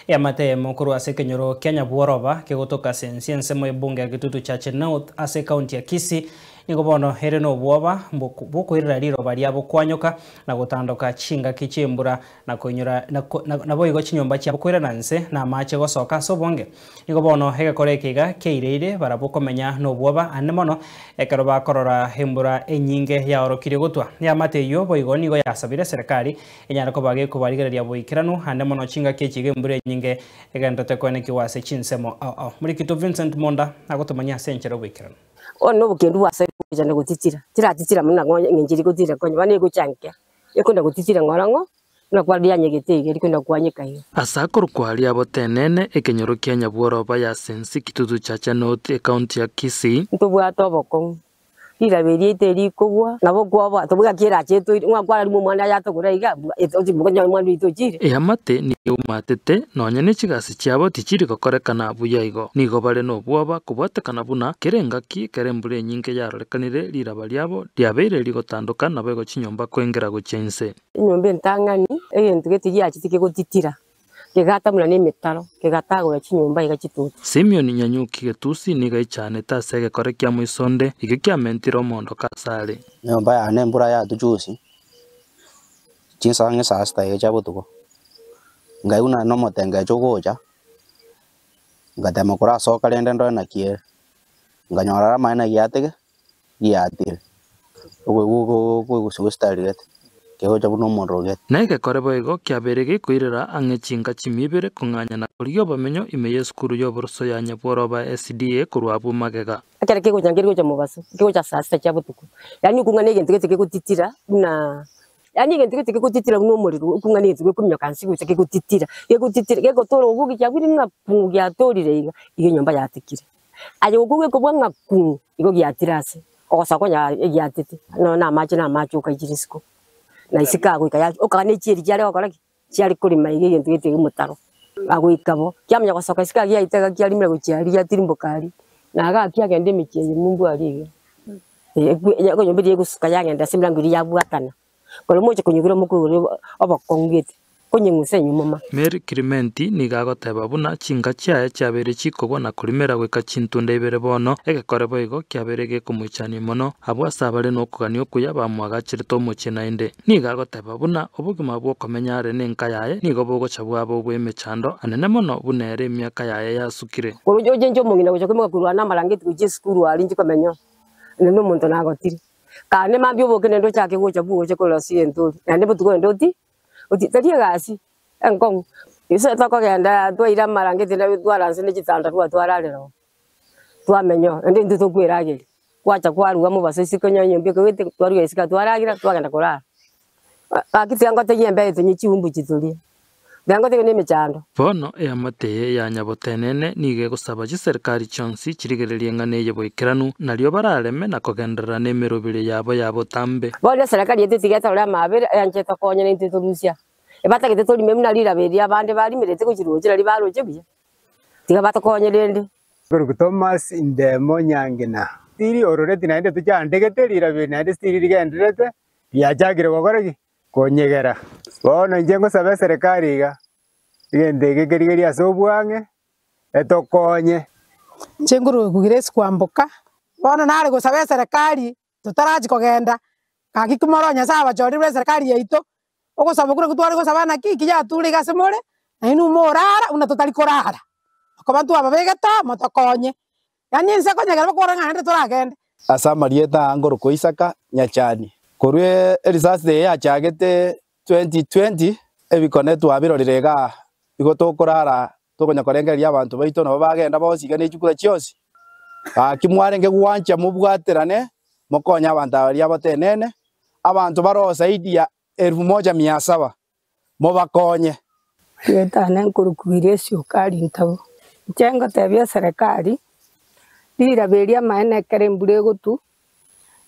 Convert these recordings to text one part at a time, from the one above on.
Eamate eyemo korwa ase ekenyoro kia Nyabworoba kegotoka ase ense ensemo y'ebunge ya Gitutu Chache North ase ekaunti ya Kisii nigo bono ere nobwoba bw'okoirera riroba riabo kwanyoka na gotandoka chingaki chi'embura na koinyora naboigo chinyomba chiabo koirana nse na amache gosoka ase obonge. Nigo bono egekora eke iga kiaireire barabwo komenya nobwoba ande mono ekero bakorora embura enyinge yaorokirie gotwa. Eamate eyio boigo nigo yasabire eserekari Enyare koba gekobarigereria boikeranu, ande mono chingaki echi iga embura enyinge egenderete koenekigwa ase chinsemo ao ao. Morikito Vincent Monda agotomanyia ase enchera oboikeranu. Bono nobokendu bwase gocha na gotitira, tiratitira buna ng'o eng'encho eria egotitira konya bono egocha nka, ekonda gotitira ng'ora ng'o, buna kwarianyegete iga rikonda kwanyeka iga. Ase akorokwa aria botenene, ekenyoro kia Nyabworoba ya Sensi Kitutu Chache North, Ekaunti ya Kisii. Ntobwate obokong'u Riraba eria ete rikogwa, nabo okwoboa, tobwati erache toire, ng'a kwararima omwana aye atogore iga, ochi omwana oito ochire. Eamate nigo eumatete, nonya ne chigasi chiabo tichiri gokorekana buya igo. Nigo bare nobwoba kobwatekana buna kera engaki ekero embura enyinge yarorekanire riraba riabo riabeire rigotandoka naboigo chinyomba koengera gochia inse. Enyomba entang'ani, egento gete giachete kegotitira. Kegata buna nemetaro, kegatagora chinyomba iga chituti. Simioni Nyanyuki Getusi nigo aichanete ase egekore kia moisonde, ekio kiamentire omoondoko asare. Enyomba yane embura yatwa juzi, chinsa ang'e saa sita iga chia botuko, nkaigwa naende omotengecho ogocha, ngatema korasoka rende ndore naki ere, nkanyora ere amaene giatege. giatire, okoigwa gositarigete, kegocha buna omorero gete. Na egekore boigo kiabeire gekoirera ang'e chinka chimia ibere kong'anya na korigia obomenyo ime y'esukuru y'oboroso ya Nyabworoba SDA korwa abwo magega. Ekero kegocha nkeri gocha mobaso, kegocha saa sita chia botuko, yaani okong'ana egento gete kegotitira buna yaani egento gete kegotitira buna omorero, okong'ana egento gekominyoka nse gocha kegotitira, kegotitira gegotora oboki kiabire ng'a puu giatorire iga, iga enyomba yatekire. Aye gokwa gekobua ng'a kuu, igo giatire ase ogosoa konya egiatete, nonya na amache na amache okaichire isiko, na isiko agoika ya okaba ne chieri chiare gokora ki? Chiare korema iga egento gete iga omotaro, agoika bo, kiamanya gosoka isiko aria giaita iga kiarimera gochia aria giatirimboka aria, na igaa kiagenda emechie eye mumbu aria iga, enyomba eria egosuka yagenda ase emirango eria yabwatana. Korende moche konyegura mokoigora obokong'u gete, konyeng'usa enyomoma. Mary Clementi nigo agoteba buna chinka chiaye chiabeire chikogwa na korimera goika chintunda ibere bono, egekore boigo kiabeire gekomoichania mono. Abwo ase abare nokogania okuya bamoagacherete omochie naende. Nigo agoteba buna obogima bw'okomenya are nenka yaye nigo bogocha bwaba obw'emechando anene mono buna ere emiaka yaye yasukire. Korwa oche inche omong'ina gocha koimoka korwa namarangeti gochia esukuru aria inche komenya oo, naende omonto nagotire. Kande mambia oboke naende ochake gocha bwoche korosia egento oria, naende botuko naende oti oti tari egasi enkong'u. Gose tokogenda twaira amarangeti na twaranse ne chitandarua twararera oo, twamenya oo, naende intwe tokwerageria, gwacha kwarua mobaso isiko onye enyomba ekogete twarua isiko twaragera twagenda korara. Gaki tiga ngotegie embeo tonywe chiumbuchi torie. Tiga ngotegie na emechando. Bono eamate eye ya Nyabotenene nigo egosaba chiserikari chionsi chirigererie eng'ana eye boikeranu, nario barareme na kogenderera nemerobiri yabo ya botambe. Bono eserekari yaito tiga etorore amabera eanche etokonye naintwe torusia. Ebatagete torime buna riraba eri abande barimerete gochia roche nario baroche buya. Tiga batokonye rende. Korokwa Thomas Ndemo Nyangina. Tiri ororeti naende tochandegete riraba eri naende tiri rigendererete Riachakire gokora ki? Konyegera. Bono inche ngosaba eserekari iga, egento eke kerigerie ase obwang'e, etokonye. Inche nkorwa Grace Kwamboka, bono nare gosaba eserekari totarachi kogenda, gaki ki more Nyasaye abachorire eserekari yaito, ogosaba okwo nakwo tware gosaba naki ki yature iga ase more, nainwe morara buna totari korara, okoba ntwababegete amo motokonye. Yaani ense ekonyegera bakorora ng'a naende toragende. Ase amarieta aa nkorokwa Isaka Nyachani. Korwa erisasi eye yachagete 2020, ebikone twabirorire igaa, igo tokorara tokonya korengereria abanto baito nabo bagenda bonsi iga ne chikura chionsi. Gaki mwarenge gwancha mobwaterane mokonye abanto aba baria abatenene, abanto baroo zaidi ya elfu moja mia saba, mobakonye. Erieta ane nkorokwa Grace Okari Ntabo. Inche ngotebia eserekari, riraba eria amaene ekero embura egotwa,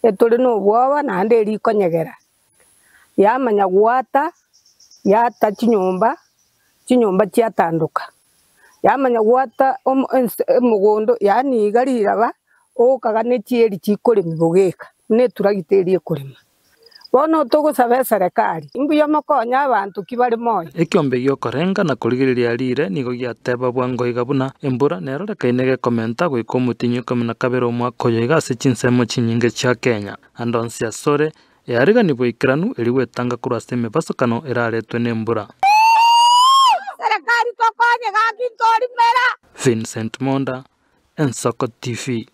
etore na obwoba naende erikonyegera, yamanya goata, yaata chinyomba, chinyomba chiatandoka, yamanya goata omo ense omogondo yaani iga riraba, ogokaga ne chieri chikoremi bogeka, buna eturagita eria ekorema. Bono togosaba eserekari, mbuya mokonye abanto ki bare moyo. Ekiombe giokorenga na korigereria rire nigo giateba bwango iga buna embura nerorekaine gekomenta goika omotinyi 12 omwaka oyo iga ase chinsemo chinyinge chia Kenya. Ande onsi asore, earigani boikeranu erio gwetanga korwa ase emebasokano eraretwe nembura. Serikali tokonye gaki ntorimera. Vincent Monda, Ensoko TV.